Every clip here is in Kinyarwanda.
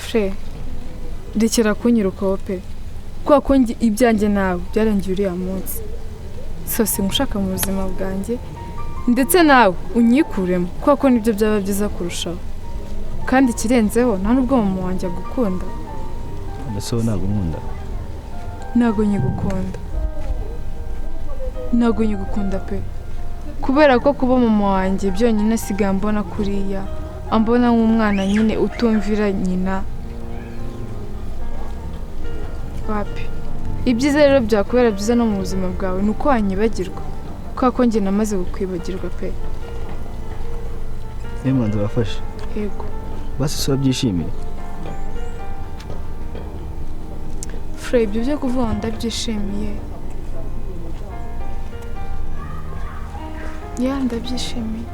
Fre, rekera kunyirukaho pe, kubera ko ibyanjye nawe byarangiye uriya munsi. So singushaka mu buzima bwanjye, ndetse nawe unyikuremo kubera ko nibyo byaba byiza kurushaho. Kandi ikirenzeho nta nubwo mama wanjye agukunda. Ese wowe ntabwo unkunda? Ntabwo nyigukunda. Ntabwo nyigukunda pe. Kubera ko kuba mama wanjye byonyine asigaye ambona kuriya, ambona nk'umwana nyine utumvira nyina. Wapi. Ibyiza rero byakubera byiza no mu buzima bwawe ni uko wanyibagirwa, kubera ko njye namaze kukwibagirwa pe. Niyo mwanzuro wafashe? Yego. Basi se urabyishimiye? Fre, ibyo byo kuvuga ngo ndabyishimiye. Ya, ndabyishimiye.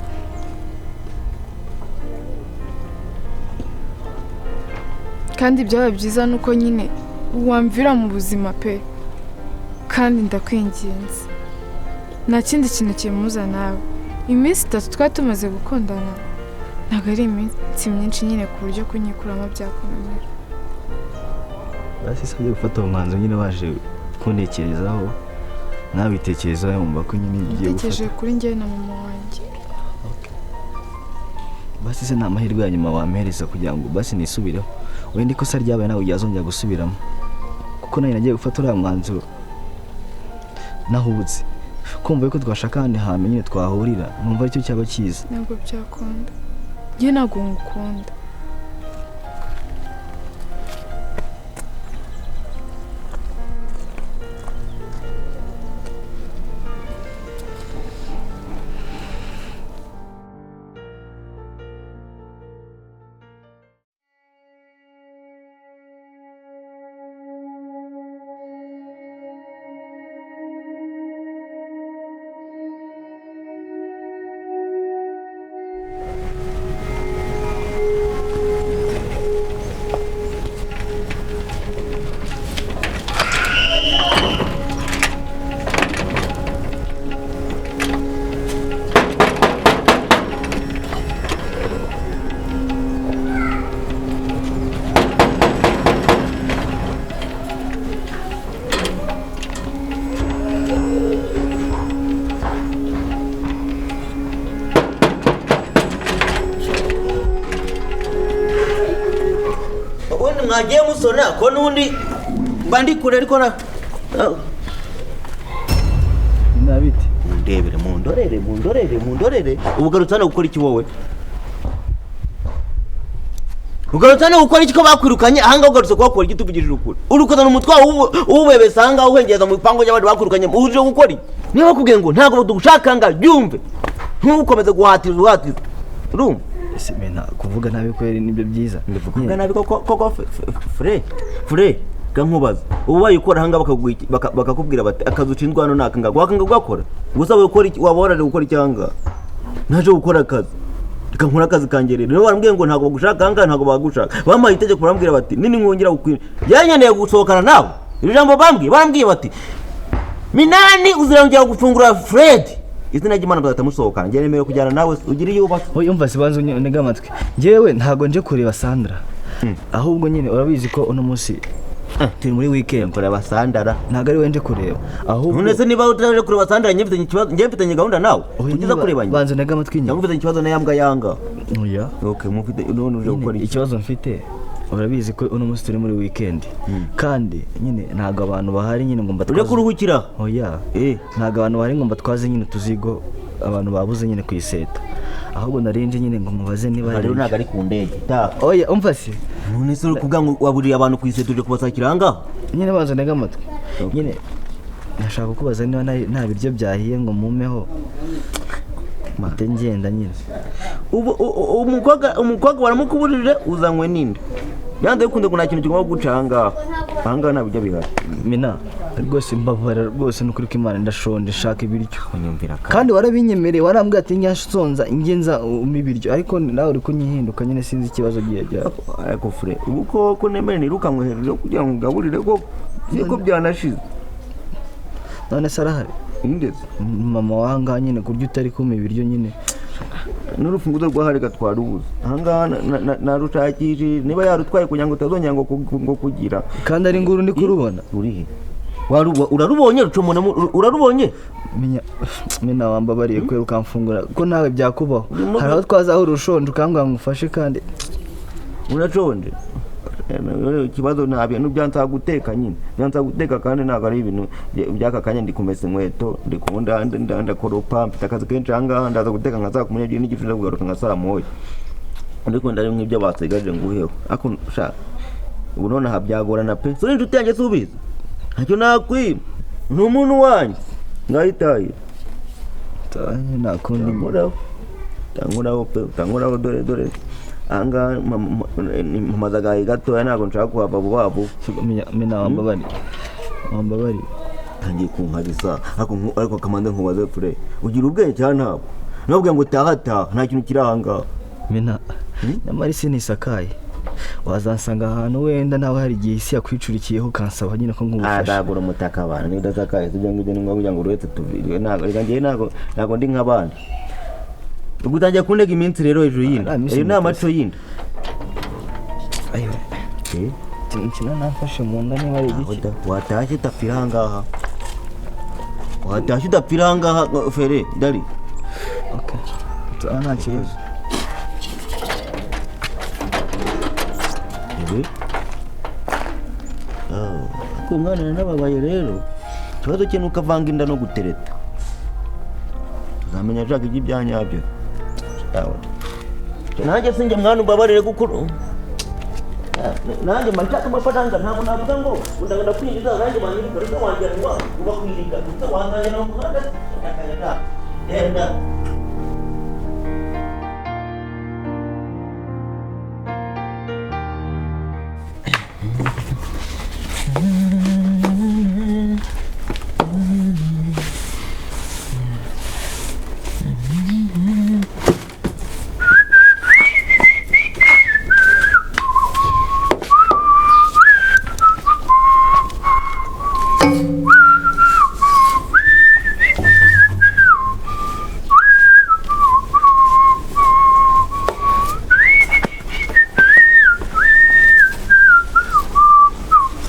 Kandi byaba byiza nuko nyine wamvira mu buzima pe. Kandi ndakwinginze, nta kindi kintu kimuza nawe. Iminsi 3 twari tumaze gukundana ntabwo ari iminsi myinshi nyine ku buryo kunyikuramo byakunanira. Basi se ugiye gufata uwo mwanzuro nyine waje kuntekerezaho, nabitekerezaho wumva ko nyine ugiye gufata. Natekereje kuri njyewe na mama wanjye. Basi se nta mahirwe ya nyuma wampereza kugira ngo basi nisubireho, wenda ikosa ryabaye ntabwo ryazongera gusubiramo, kuko nanjye nagiye gufata uriya mwanzuro nahubutse, kumva yuko twashaka ahandi hantu nyine twahurira, numva aricyo cyaba cyiza. Ntabwo byakunda, njye ntabwo ngukunda. Mwagiye musona ko nundi mba ndi kure ariko na nabite mundebere mundorere mundorere mundorere. Ubugarutse hano gukora iki wowe? Ugarutse hano gukora iki ko bakwirukanye ahanga? Ugarutse kuhakora iki? Tuvugirije ukuri, uri kuzana umutwe uwubebesa ahangaha uhengeza mu bipangu by'abandi bakwirukanye, uje gukora iki? Niba bakubwiye ngo ntabwo dushaka nga byumve, ntukomeze guhatiriza uhatiriza, urumva? Ese mena kuvuga nabi kweri nibyo byiza? Kuvuga nabi koko koko fure fure gankubaza, ubu bayikora ahanga bakakubwira bati akazi ushinzwe hano naka ngaka, wakanga ugakora? Gusa wowe iki waba waraje gukora icyanga? Naje gukora akazi, reka nkore akazi kanjye rero. Niba barambwiye ngo ntabwo bagushaka ahangaha, ntabwo bagushaka. Bampaye itegeko barambwira bati nini nkongera gukwira yanyeneye gusohokana nawe. Iri jambo bambwiye, barambwiye bati Minani uzirongera gufungura Fred, izina ry'Imana bazahita musohokana. Njye nemerewe kujyana nawe ugire iyo uba. Oya umva sibanza untege amatwi, njyewe ntabwo nje kureba Sandra, ahubwo nyine urabizi ko uno munsi turi muri weekend. Kureba Sandra ntabwo ari we nje kureba, ahubwo none se niba utaje kureba Sandra njye mfitanye ikibazo, njye mfitanye gahunda nawe ugeze kureba njye. Banza untege amatwi nyine. Mfitanye ikibazo na yambwa yanga. Oya. Okay, mufite none uje gukora iki? Ikibazo mfite urabizi ko uno munsi turi muri weekend, kandi nyine ntabwo abantu bahari nyine ngo mbatwaze. Uje kuruhukira? Oya. Ntabwo abantu bahari ngo mbatwaze nyine utuzigo abantu babuze nyine ku iseta, ahubwo narinje nyine ngo mubaze niba rero ntabwo ari ku ndege. Oya umva se, none se uri kuvuga ngo waburiye abantu ku iseta uje kubasakira ahangaha? Nyine banza ntege amatwi nyine, nashaka kukubaza niba nta biryo byahiye ngo mumeho mate ngenda nyine. Ubu umukobwa waramukuburije uzanywe ninde? Yanze bikunze ngo nta kintu kigomba guca ahangaha. Ahangaha nta biryo bihari. Mina rwose mbabara rwose nukuri ko Imana ndashonje nshaka ibiryo. Kandi warabinyemereye warambwiye ati nyasonza njye nza umpa ibiryo, ariko nawe uri kunyihinduka nyine sinzi ikibazo giye bya. Ariko fure ubu koko nemere nirukankwe hejuru kugira ngo ngaburire koko siko byanashize. None se arahari? Indeze mama wanga nyine kurya utari kumpa ibiryo nyine. N'urufunguzo rwahari gatwara ubuze ahangaha narushakishije niba yarutwaye kugira ngo utazongera ngo kugira. Kandi ari nguru ndi kurubona. Urihe? Urarubonye rucomona urarubonye? Menya mena, wambabariye kwera ukamfungura ko nawe byakubaho. Hari aho twazahura ushonje ukambwira ngo ufashe kandi. Urashonje. Ikibazo nta bintu byansaba guteka nyine, byansaba guteka kandi ntabwo ari ibintu by'aka kanya. Ndi kumesa inkweto, ndi kubunda, ndakoropa, mfite akazi kenshi ahangaha. Ndaza guteka nka 12:30, ndakugaruka nka 1:00, ariko ndari nk'ibyo basigaje nguheho. Ariko sha, ubu nonaha byagorana pe. So inshuti yanjye si ubizi, ntacyo nakwima, ni umuntu wanjye ngahitaye. Nta kundi. Utankoraho, utankoraho pe, utankoraho. Dore dore ahangaha mpamaze agahe gatoya, ntabwo nshaka kuhava vuba vuba. Menya mena, wambabariye, wambabariye. Tangiye kunkariza. Ariko kamanze nkubaze fure, ugira ubwenge cyane? Ntabwo nababwiye ngo taha taha, nta kintu kiri ahangaha. Mena, nyamara isi ntisakaye, wazansanga ahantu wenda nawe hari igihe isi yakwicurikiyeho ukansaba nyine ko nk'ubufasha. Adagura umutaka abantu niba udasakaye si ibyo ngibyo, ni ngombwa kugira ngo uretse tuvi. Ntabwo reka njyewe ntabwo ndi nk'abandi. Ubwo utangiye kuntega iminsi rero hejuru y'inda. Ah, nta minsi Ayo ni muteze. amaco y'inda. Ayiwe, ikintu kimwe nafashe mu nda niba ari igiki. Oda, watashye udapfira ahangaha, watashye udapfira ahangaha fere dari. Okay. Ah, nta kibazo. Ibi ariko umwana narababaye rero. Ikibazo cye ni uko avanga inda no gutereta, uzamenya ashaka iby'ibyanyabyo. Yawe. Nanjye sinjye mwana, umbabarire kuko nanjye mba nshaka amafaranga. Ntabwo navuga ngo ndagenda kwinjiza nanjye banyirika ariko wanjye ngo uba kwirika gusa wanzanira mu muhanda ndakagenda genda.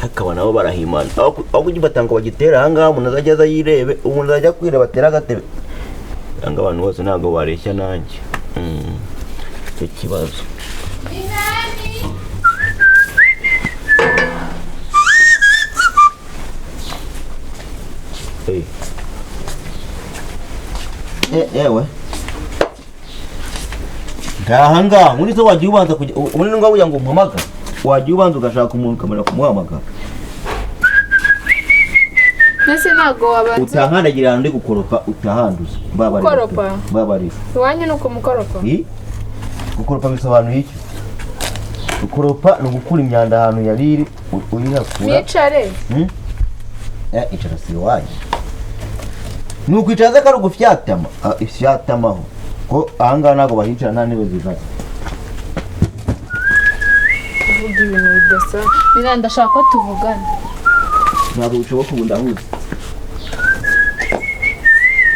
Hakaba nabo barahimana aho kugifata ngo bagitere ahangaha umuntu azajya aza yirebe, umuntu azajya kwireba atere agatebe. Cyangwa abantu bose ntabwo bareshya nanjye. Icyo kibazo. Eh. Yewe ngahangaha muri zo wagiye ubanza kujya ubundi ni ngombwa kugira ngo umpamagare, wagiye ubanza ugashaka umuntu ukamenya kumuhamagara. Mbese ntabwo wabanza Utahandagira ahantu ndi gukoropa, utahanduza. Mbabarira. Gukoropa? Mbabarira. Iwanyu ni ukumukoropa? I? Gukoropa bisobanuye iki? Gukoropa ni ugukura imyanda ahantu yari iri uyihakura. Nicare. Hmm? Icara si iwanyu. Ni ukwicara se kari ugufyatama? Ah, ifyatamaho ko ahangaha ntabwo bahicara, nta ntebe zihari. Kuvuga ibintu bidasa. Mina, ndashaka ko tuvugana. Ntabwo bishoboka, ubu ndahuze.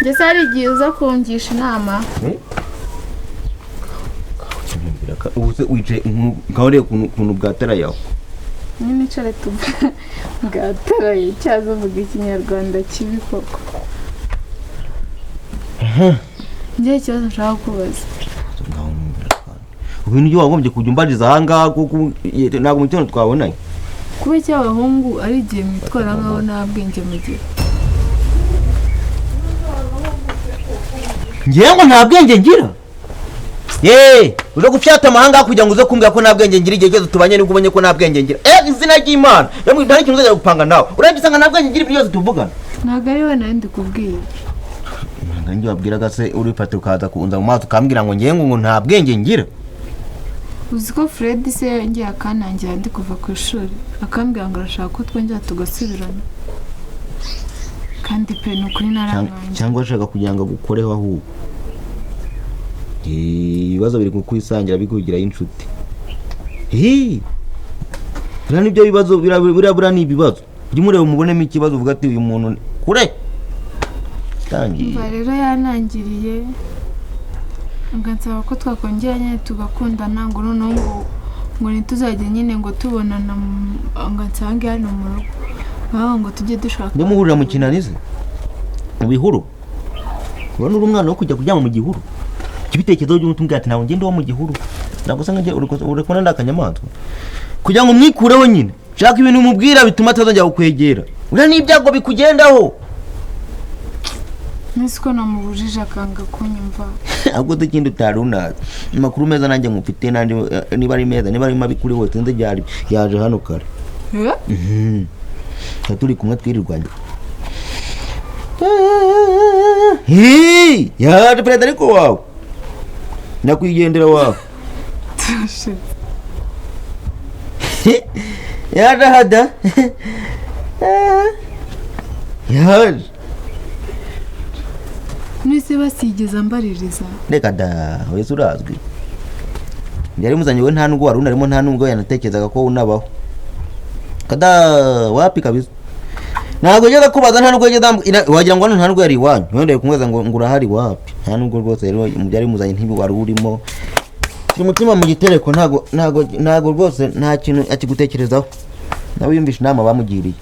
Ndetse hari igihe uza kungisha inama. Eh? Ubu se wicaye ngaho ureba ukuntu bwataraye aho. Nyine icare tuvuga bwataraye, cyaza uvuga ikinyarwanda kibi koko. Njye ikibazo nshaka kubaza. Ngaho nyumvira kandi. Ubu nibyo wagombye kujya umbariza ahangaha kuko ntabwo mu gitondo twabonanye. Kuba iki abahungu ari igihe mwitwara nkaho nta bwenge mugira? Ngewe ngo nta bwenge ngira? Yeee, uje gufyata amahanga kugira ngo uze kumbwira ko nta bwenge ngira? Igihe cyose tubanye nibwo ubonye ko nta bwenge ngira? Izina ry'Imana, yamwe nta kintu uzajya gupanga nawe urebye usanga nta bwenge ngira, ibyo byose tuvugana. Ntabwo ari we nari ndikubwira. Ntabwo njye wabwiraga se, urifata ukaza kunza mu maso ukambwira ngo ngewe ngo nta bwenge ngira? Uzi ko Fred se yongeye akanangira ndi kuva ku ishuri, akambwira ngo arashaka ko twongera tugasubirana, kandi pe ni ukuri naramwangiye. Cyangwa ashaka kugira ngo agukoreho ahubwo. Ibibazo biri kukwisangira bikugiraho inshuti. Biriya nibyo bibazo, biriya ni ibibazo. Ujye umureba umubonemo ikibazo, uvuga ati uyu muntu kure tangiye. Umva rero yanangiriye. Ngansaba ko twakongera nyine tugakundana, ngo noneho ngo ntituzajye nyine ngo tubonana, ngo nsange hano mu rugo, ngaho ngo tujye dushaka. Ndamuhurira mu kinanize mu bihuru. Ubona uri umwana wo kujya kuryama mu gihuru, ibitekerezo by'umutungo ati ntabwo ngenda wo mu gihuru, ntabwo usanga uri kubona ndi akanyamaswa. Kugira ngo umwikureho nyine, shaka ibintu umubwira bituma atazongera kukwegera, uriya n'ibyago bikugendaho. Nzi ko namubujije akanga kunyumva. Ahubwo se ikindi utari unazi, amakuru meza nanjye nkufite, nandi niba ari meza niba ari mabi kuri wose, nzi ryari yaje hano kare. Turi kumwe twirirwanye. Yaje perezida ariko wawe nyakwigendera wawe yaje hada yaje. Mwese basigeza mbaririza. Reka da, wese urazwi. Yari muzanye we nta nubwo wari unarimo, nta nubwo yanatekerezaga ko unabaho. Kada wapi kabisa. Ntabwo yajyaga kubaza, nta nubwo yajyaga, wagira ngo nta nubwo yari iwanyu. Wenda kumweza ngo urahari wapi. Nta nubwo rwose rero byari muzanye ntibi wari urimo. Umutima mu gitereko ntago rwose nta kintu akigutekerezaho. Nawe yumvishe inama bamugiriye.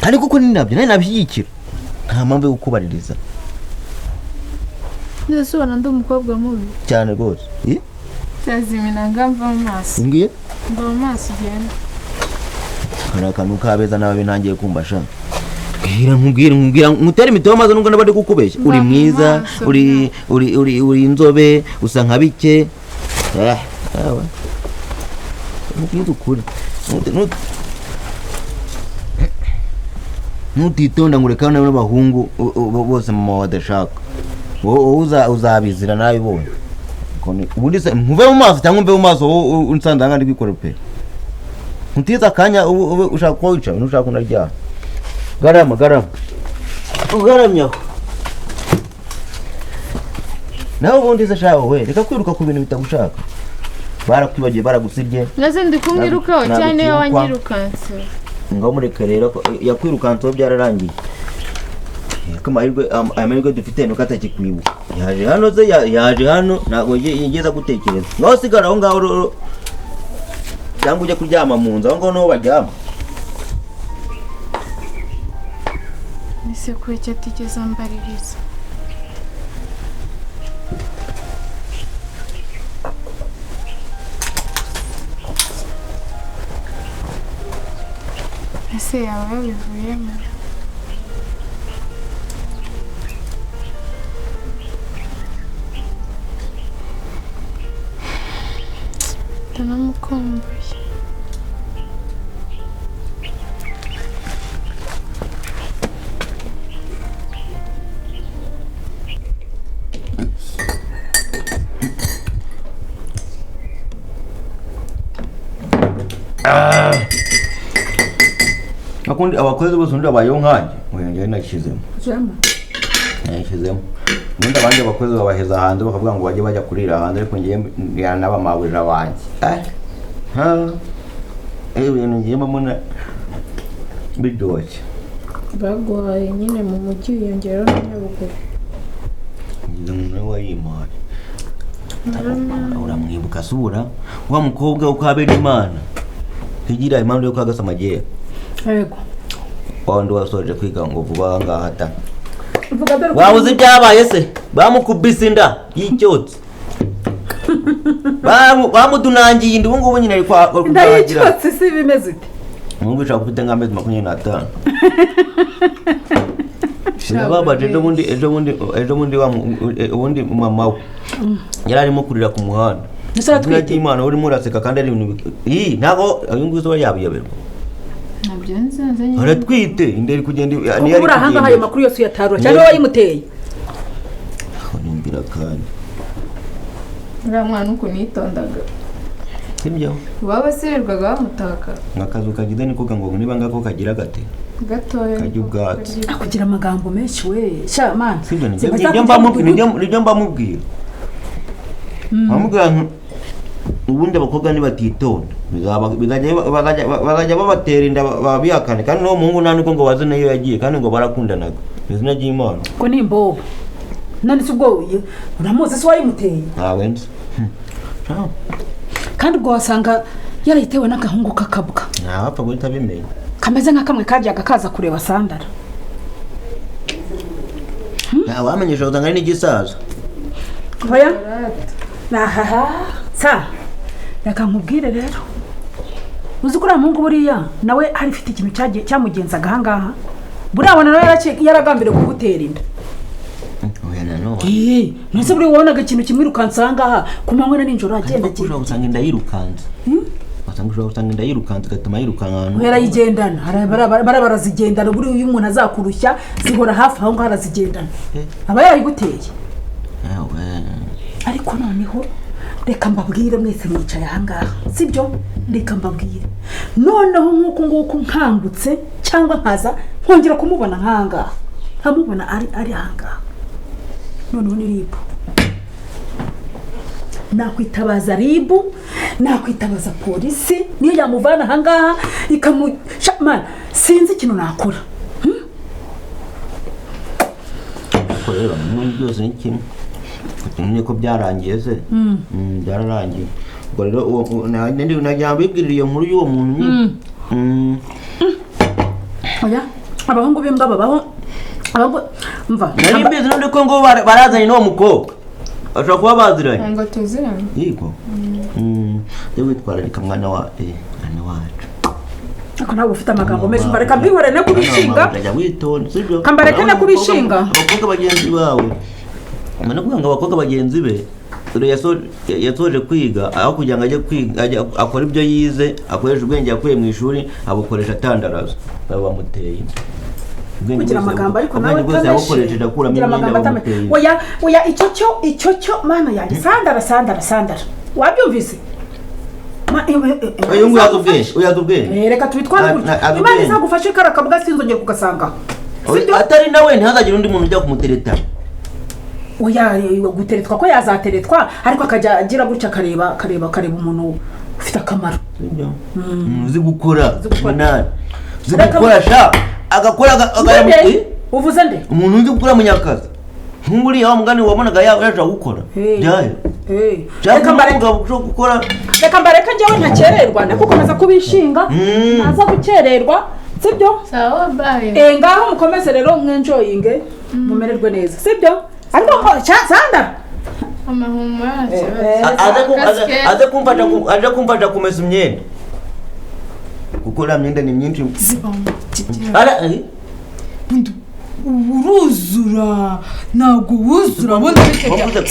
Ariko kuko ni nabyo nari nabishyigikira. Nta mpamvu yo kukubaririza. Nese ubona ndi umukobwa mubi cyane rwose. Cyazimina ngamva mu maso. Ngiye? Mva mu maso ugenda. Hari akantu kabeza nababi ntangiye kumva sha. Bwira nkubwira ngutere imitobe maze nubwo nabandi kukubeshya. Uri mwiza, uri uri uri uri inzobe, usa nka bike. Awe. Mubwire ukuri. Nutitonda ngurekane n'abahungu bose mama wadashaka. Wowe uzabizira nabibonye. Ubundi se nkuve mu maso cyangwa mve mu maso wowe unsanze aha ndi kwikora pe. Ntiza akanya ube ushaka ko wicara nushaka unaryama. Garama garama. Ugaramye aho. Nawe ubundi se shawe we reka kwiruka ku bintu bitagushaka. Barakwibagiye baragusibye. Naze ndi kumwirukaho cyane wanyirukanse. Ngaho mureke rero yakwirukanse byararangiye. Amahirwe dufite nuko atakikwibuka. Yaje hano se yaje hano ntabwo yigeze gutekereza. Ngaho sigara aho ngaho cyangwa ujya kuryama mu nzu aho ngaho niho baryama. Ese ko icyo atigeze ambaririza. Ese yaba yabivuyemo? Ndanamukumbuye. Akundi abakozi bose undi abayeho nkanjye njye nashyizemo. Nashyizemo. Ubundi abandi abakozi babaheza hanze bakavuga ngo bajye bajya kurira hanze, ariko ngiye n'abamabujija banjye. Ibintu ngiye mbona biryoshye. Baguhaye nyine mu mujyi wiyongeraho na Nyabugogo. Ngize umuntu wayimpaye. Uramwibuka sura wa mukobwa uko abera Imana. Higira impamvu yo kwagasa amagera. Yego. Wandi wasoje kwiga ngo vuba ngaha ta. Wabuze ibyabaye se? Bamukubise inda y'icyotsi. Bamudunangiye inda ubu ngubu nyine ari kwa inda y'icyotsi si bimeze ite? Mungu ushaka ufite nk'amezi 25. Sinababaje ejo bundi ubundi mama we yari arimo kurira ku muhanda. Nese Imana urimo uraseka kandi ari ibintu ntago uyu nguyu we yabiyoberwa. Nabyo nzenze nyine. Aratwite inda iri kugenda niyo ari kugenda. Ahanga ayo makuru yose uyatarura cyangwa wayimuteye. Nyumvira kandi. Uriya mwana uko nitondaga. Sibyo? Baba sirirwaga bamutaka. Akazu kagize niko ngo niba ngako kagira gate. Gatoya. Kajya ubwatsi. Akugira amagambo menshi we. Sha man. Sibyo nibyo mbamubwira. Bamubwira ubundi abakobwa nibatitonda bazajya babatera inda babihakane, kandi n'uwo muhungu nta nuko ngo bazi nayo yagiye kandi ngo barakundanaga. Izina ry'Imana. Ko ni imbobo. None se ubwo uramuzi se wayimuteye? Ntawe nzi. Kandi ubwo wasanga yarayitewe n'agahungu kakabwa. Ntawapfa guhita abimenya. Kameze nka kamwe kajyaga kaza kureba Sandara. Ntawamenyesha usanga ari n'igisaza. Oya? Nahaha. Sa. Reka nkubwire rero. Uzi ko uriya muhungu buriya nawe hari ifite ikintu cyamugenzaga aha ngaha. Buriya abona nawe yaragambiriye kugutera inda. Oya nanone. None buriya wabonaga ikintu kimwirukansa aha ngaha ku manywa na nijoro agenda agenda. Ushobora gusanga inda yirukanze. Ushobora gusanga inda yirukanze igatuma yirukanka ahantu. Yarayigendana, barazigendana buriya iyo umuntu azakurushya zihora hafi aho ngaho arazigendana. Aba yarayiguteye. Ariko noneho reka mbabwire mwese mwicaye aha ngaha, sibyo? Reka mbabwire noneho nk'uku nguku nkangutse cyangwa nkaza nkongera kumubona nk'aha ngaha, nkamubona ari aha ngaha, noneho ni ribu. Nakwitabaza ribu, nakwitabaza polisi, niyo yamuvana aha ngaha ikamu, sinzi ikintu nakora. Ariko rero byose ni kimwe. Niko byarangiye se? Byararangiye. Ubwo rero najya mbibwirira iyo nkuru y'uwo muntu nyine. Oya, abahungu b'imbwa babaho. Mva. Nari mbizi none ko ngo barazanye n'uwo mukobwa. Bashobora kuba baziranye. Ngo tuziranye. Yego. Rero witwararika mwana wa mwana wacu. Ariko ntabwo ufite amagambo menshi, mva reka mbihorere ne kubishinga. Kambareke ne kubishinga. Abakobwa bagenzi bawe. Mwana kuvuga ngo abakobwa bagenzi be dore yasoje kwiga aho kugira ngo ajye kwiga akora ibyo yize akoresha ubwenge yakuye mu ishuri abukoresha atandaraza bamuteye kugira amagambo ariko nawe abukoresheje akuramo imyenda bamuteye. Oya oya icyo cyo mana yanjye Sandara wabyumvise? Uyu nguyu azi ubwenge. Reka tubitware gutya. Imana izagufashe karakabwa sinzongera kugasanga. Atari nawe ntihazagire undi muntu ujya kumutereta. Oya guteretwa ko yazateretwa ariko akajya agira gutya akareba umuntu ufite akamaro. Uzi gukora munani. Uzi gukora sha agakora uvuze nde? Umuntu uzi gukora munyakazi. Nk'uriya wa mugani wabonaga yaje gukora. Byaye. Reka mbareke njyewe ntakererwa ndakukomeza kubishinga naza gukererwa sibyo? Sawa bye. Ngaho mukomeze rero mwenjoyinge mumererwe neza sibyo? Ariko Sandara amahumura aje kumfasha kumesa imyenda kuko uriya myenda ni myinshi. Uruzura ntabwo wuzura bundi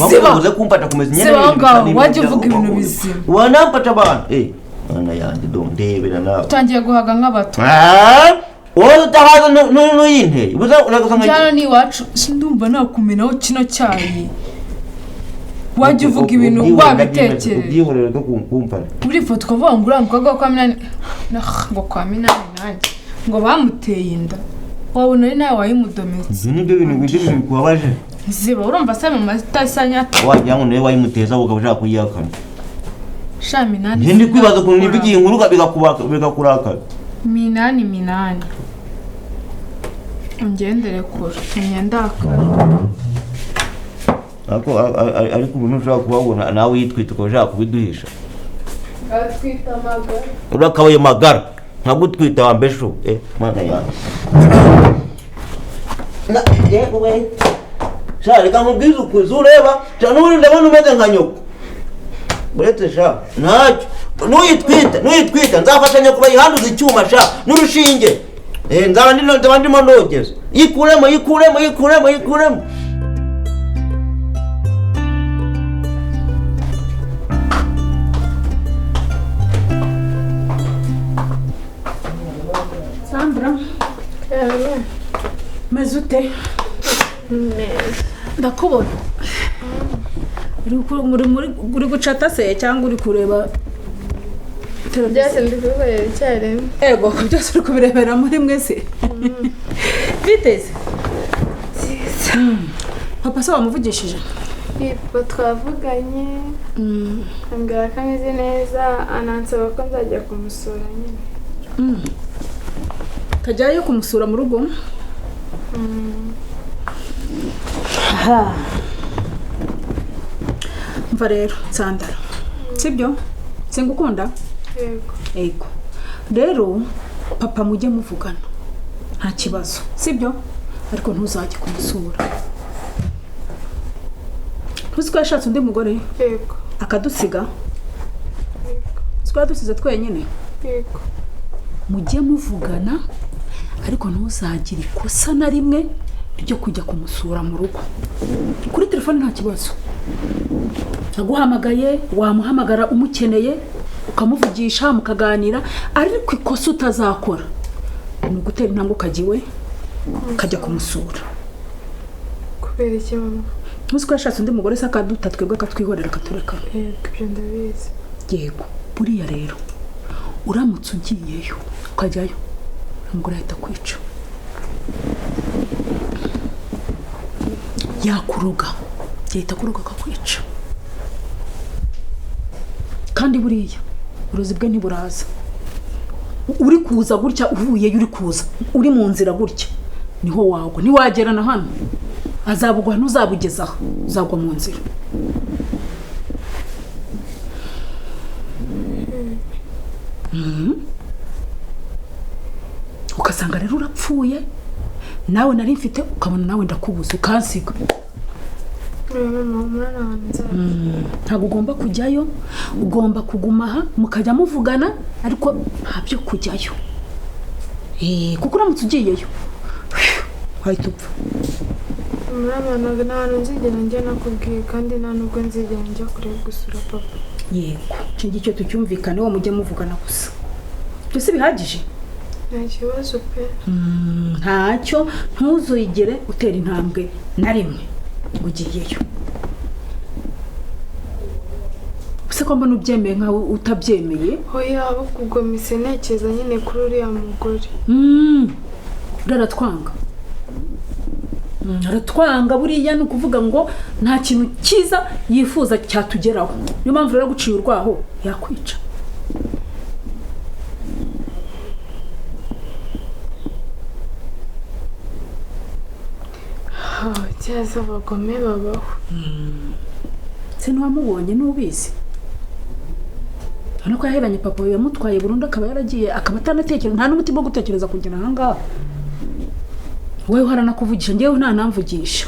wavuze kumfasha kumesa imyenda wajya uvuga ibintu bizima wanamfasha abantu mwana yanjye ndebera nawe utangiye guhaga nk'abato wowe utahaza n'uyinteye njyana n'iwacu ndumva nakumenaho kino cyayi wajya uvuga ibintu wabitekereje ubyihorere no kumfasha urifoto ukavuga ngo uriya mukobwa kwa minani ngo kwa minani nanjye ngo bamuteye inda wabona ari nawe wayimudometse. Ibyo nibyo bintu bikubabaje ziba urumva se mu mata nyata wagira ngo nawe wayimuteza ukaba ushaka kuyihakana. Sha minani ndi kwibaza ukuntu nivugiye inkuru bigakurakaza. Minani ungendere kure imyendakara ariko umuntu ushobora kubabona nawe yitwita ukaba ushaka kubiduhisha. Atwita amagara. Urakabaye magara nkagutwita wambeshu mwana yanjye. Yewe sha reka nkubwize ukuri ureba n'ubundi ndabona umeze nka nyoko uretse sha ntacyo nuyitwita nzafasha nyoko bayihanduza icyuma sha n'urushinge nzaba ndimo ndogeza yikuremo. Sandra meze ute? Ndakubona uri gucata se cyangwa uri kureba byose? Ndi kubikorera icyarimwe. Ego byose uri kubirebera muri mwe se? Biteze papa se wamuvugishije? Yego twavuganye ambwira ko ameze neza anansaba ko nzajya kumusura nyine. Kajyayo kumusura mu rugo? Umva rero Sandra, sibyo? Singukunda? Yego. Yego. Rero papa mujye muvugana nta kibazo, sibyo? Ariko ntuzajye kumusura. Ntuzi ko yashatse undi mugore? Yego. Akadusiga? Yego. Uzi ko yadusize twenyine? Yego. Mujye muvugana ariko ntuzagire ikosa na rimwe ryo kujya kumusura mu rugo. Kuri telefone nta kibazo. Aguhamagaye wamuhamagara umukeneye ukamuvugisha mukaganira, ariko ikosa utazakora ni ugutera intambwe ukajya iwe ukajya kumusura. Kubera iki mama? Ntuzi ko yashatse undi mugore se akaduta twebwe akatwihorera akatureka? Yego, ibyo ndabizi. Yego. Buriya rero uramutse ugiyeyo ukajyayo umugore ahita kwica, yakuroga, yahita akuroga akakwica. Kandi buriya uburozi bwe ntiburaza. Uri kuza gutya uvuyeyo, uri kuza uri mu nzira gutya niho wagwa, ntiwagera na hano azabugwa, ntuzabugeza aho, uzagwa mu nzira. Ugasanga rero urapfuye, nawe nari mfite ukabona nawe ndakubuza ukansiga. Ntabwo ugomba kujyayo, ugomba kuguma aha mukajya muvugana, ariko nta byo kujyayo. Kuko uramutse ugiyeyo wahita upfa. Murabana nta hantu nzigera njya nakubwiye, kandi nta nubwo nzigera njya kureba gusura papa. Yego, icyo ngicyo tucyumvikane, uwo mujye muvugana gusa. Byose bihagije? Nta kibazo pe. Ntacyo, ntuzigere utera intambwe na rimwe ugiyeyo. Ese ko mbona ubyemeye nkaho utabyemeye? Hoya, ahubwo mise ntekereza nyine kuri uriya mugore. Aratwanga. Aratwanga buriya, ni ukuvuga ngo nta kintu cyiza yifuza cyatugeraho. Niyo mpamvu rero guciye urwaho yakwica. Cyaza abagome babaho. Se ntiwamubonye n'ubizi? Urabona ko yaheranye papa yamutwaye burundu, akaba yaragiye, akaba atanatekereza, nta n'umutima wo gutekereza kugera aha ngaha. Wowe haranakuvugisha, njyewe nta namvugisha.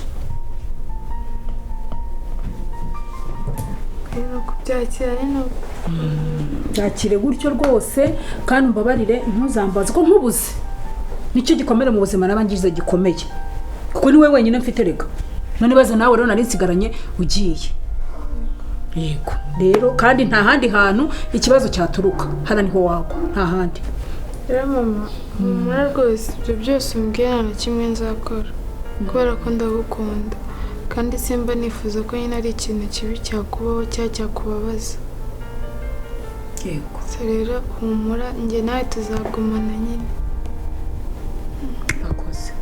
Byakire gutyo rwose, kandi umbabarire ntuzambaze ko nkubuze. Nicyo gikomere mu buzima nabangize gikomeye. Kuko ni wowe wenyine mfite rega. None baza nawe rero nari nsigaranye ugiye. Yego. Rero kandi nta handi hantu ikibazo cyaturuka. Hana niho wagwa, nta handi. Rero mama, humura rwose ibyo byose umbwira nta kimwe nzakora. Kubera ko ndagukunda. Kandi simba nifuza ko nyine ari ikintu kibi cyakubaho cyangwa cyakubabaza. Yego. Rero humura njye nawe tuzagumana nyine. Akoze.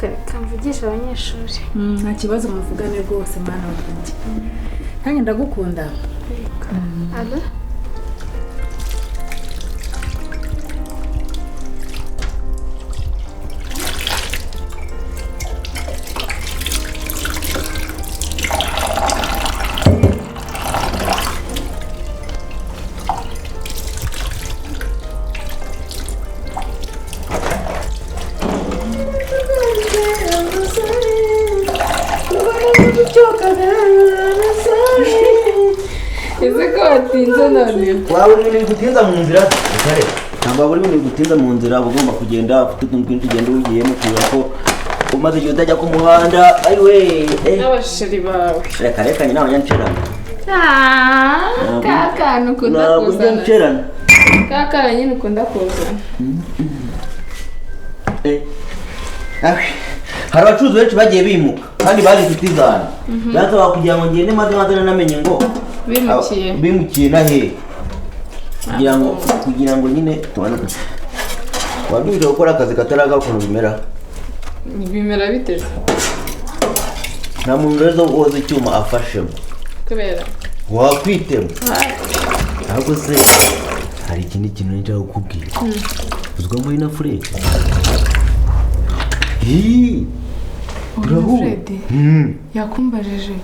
Reka mvugishe abanyeshuri. Nta kibazo muvugane rwose mwana wanjye. Nanjye ndagukunda. Alo? Waba uri ibintu bigutinza mu nzira? Kare, ntabwo waba uri ibintu bigutinza mu nzira, uba ugomba kugenda ufite utuntu twinshi ugenda ugiyemo kubera ko umaze igihe utajya ku muhanda. Ayiwe, n'abasheri bawe. Reka reka nyine abanyancerana. Ka kantu ukunda kuzana. Ka kantu nyine ukunda kuzana. Hari abacuruzi benshi bagiye bimuka kandi bari inshuti zanjye. Byansaba kugira ngo ngende maze maze namenye ngo bimukiye. Bimukiye na he? Kugira ngo nyine tubane. Wabyumvise gukora akazi kataraga ukuntu bimera? Bimera bite? Nta muntu rero woza icyuma afashemo. Kubera? Wakwitema. Ahubwo se hari ikindi kintu nshaka kukubwira. Uzwa muri na Fred? Hi. Fred. Yakumbajije.